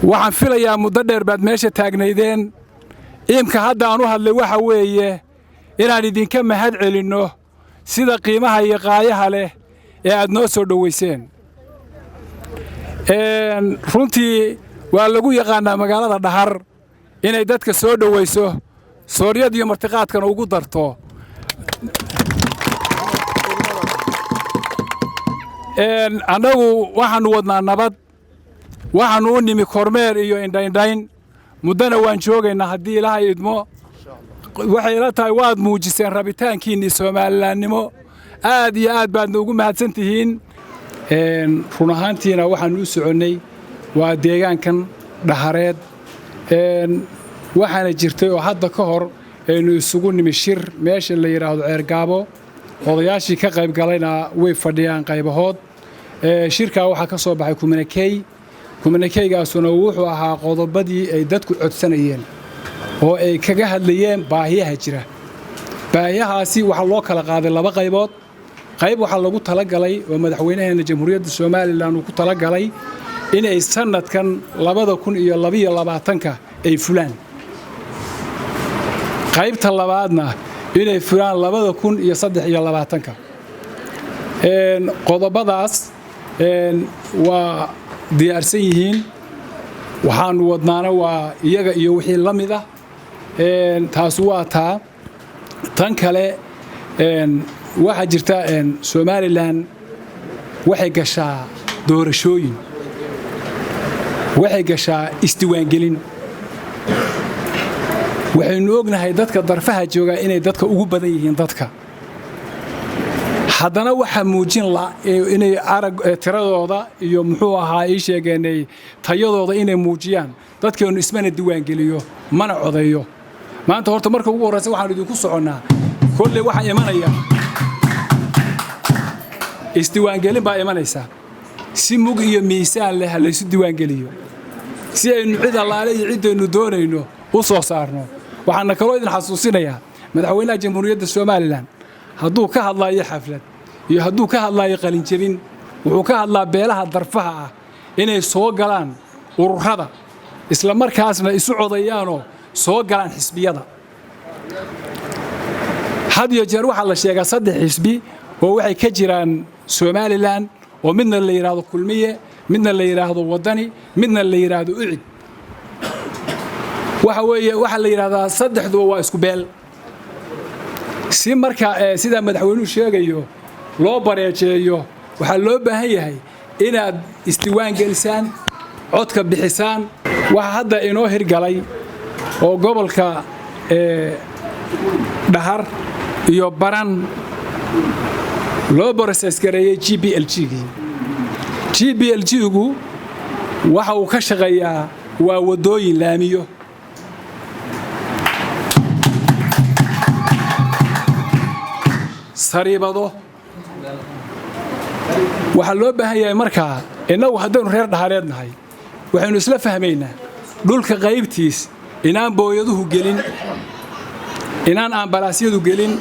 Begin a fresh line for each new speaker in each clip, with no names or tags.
Waxaan filayaa muddo dheer baad meesha taagnaydeen. Iimka hadda aan u hadlay waxa weeye inaan idinka mahad celinno sida qiimaha iyo qaayaha leh ee aad noo soo dhowayseen. Runtii waa lagu yaqaannaa magaalada Dhahar inay dadka soo dhowayso, sooryad iyo martiqaadkana ugu darto. Annagu waxaannu wadnaa nabad, waxaannu u nimi kormeer iyo indhaindhayn, muddana waan joogaynaa haddii Ilaahay idmo. Waxay ila tahay waad muujiseen rabitaankiinnii Soomalilaannimo, aad iyo aad baadna ugu mahadsan tihiin. Run ahaantiina waxaannu u soconnay waa deegaankan Dhahareed. Waxaana jirtay oo hadda ka hor aynu isugu nimi shir meesha la yidhaahdo Ceergaabo. Odayaashii ka qayb galayna way fadhiyaan qaybahood. Shirkaa waxaa ka soo baxay kumanakey. Kumanakeygaasuna wuxuu ahaa qodobadii ay dadku codsanayeen oo ay kaga hadlayeen baahiyaha jira. Baahiyahaasi waxaa loo kala qaaday laba qaybood. Qayb waxaa lagu talagalay oo madaxweynaheenna Jamhuuriyadda Somalilan uu ku talagalay inay sannadkan 2022-ka ay fulaan, qaybta labaadna inay fulaan 2023-ka. Qodobadaas waa diyaarsan yihiin, waxaannu wadnaana waa iyaga iyo wixii la mid ah. Taas waa taa. Tan kale, waxaa jirta Somalilan waxay gashaa doorashooyin, waxay gashaa isdiiwaangelin. Waxaynu ognahay dadka darfaha joogaa inay dadka ugu badan yihiin dadka. Haddana waxaa muujin la inay arag tiradooda iyo muxuu ahaa ii sheegeenay tayadooda inay muujiyaan. Dadkeennu ismana diiwaangeliyo mana codeeyo. Maanta horta marka ugu horraysa waxaanu idinku soconnaa, kolley waxaa imanaya isdiiwaangelin baa imanaysa. Si mug iyo miisaan leh ha laysu diiwaangeliyo si aynu cid allaale iyo ciddaynu doonayno u soo saarno. Waxaana kaloo idin xasuusinayaa madaxweynaha Jamhuuriyadda Somalilan hadduu ka hadlaayo xaflad iyo hadduu ka hadlaayo qalinjebin, wuxuu ka hadlaa beelaha darfaha ah inay soo galaan ururada, isla markaasna isu codayaanoo soo galaan xisbiyada. Had iyo jeer waxaa la sheegaa saddex xisbi oo waxay ka jiraan Somalilan, oo midna la yidhaahdo Kulmiye, midna la yidhaahdo Waddani, midna la yidhaahdo Ucid. Waxa weeye waxaa la yidhahdaa saddexduba waa isku beel. Si marka sidaa madaxweynuhu sheegayo loo bareejeeyo, waxaa loo baahan yahay inaad isdiiwaan gelisaan, codka bixisaan. Waxaa hadda inoo hirgalay oo gobolka Dhahar iyo Baran loo process gareeyey GPLG-gii. GPLG-gu waxa uu ka shaqeeyaa waa waddooyin, laamiyo. Sariibado. Waxaa loo baahan yahay markaa innagu haddaynu reer Dhahareed nahay, waxaynu isla fahmaynaa dhulka qaybtiis inaan booyaduhu gelin, inaan ambalaasyadu gelin,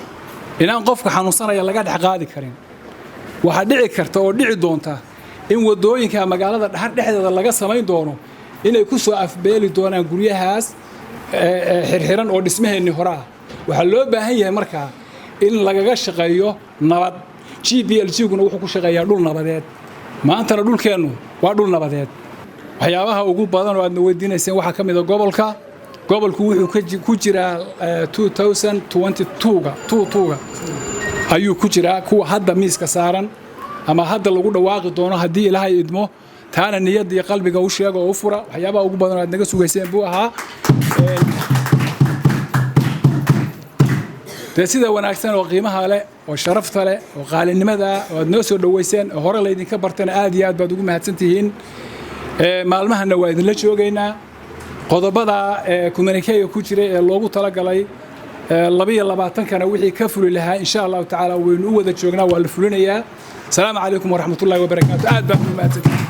inaan qofka xanuunsanaya laga dhex qaadi karin. Waxaa dhici karta oo dhici doonta in waddooyinka magaalada Dhahar dhexdeeda laga samayn doono inay ku soo afbeeli doonaan guryahaas xirxiran oo dhismaheennii hore ah. Waxaa loo baahan yahay markaa in lagaga shaqeeyo nabad. GPLG-guna wuxuu ku shaqeeyaa dhul nabadeed. Maantana dhulkeennu waa dhul nabadeed. Waxyaabaha ugu badan oo aadna weydiinayseen waxaa ka mid a gobolka. Gobolku wuxuu ku jiraa 2022-ga ayuu ku jiraa kuwa hadda miiska saaran ama hadda lagu dhawaaqi doono haddii Ilaahay idmo. Taana niyadda iyo qalbiga u sheega oo u fura. Waxyaabaha ugu badan oo aad naga sugayseen buu ahaa. Dee sida wanaagsan oo qiimaha leh oo sharafta leh oo qaalinimada oo aad noo soo dhoweyseen oo hore laydinka bartana, aad iyo aad baad ugu mahadsan tihiin. Maalmahana waa idinla joogaynaa. Qodobada communique-ga ku jiray ee loogu talagalay 22-kana wixii ka fuli lahaa, insha Allahu tacaala waynu u wada joognaa, waa la fulinayaa. Asalaamu calaykum waraxmatullahi wabarakaatu. Aad baan ugu mahadsantihiin.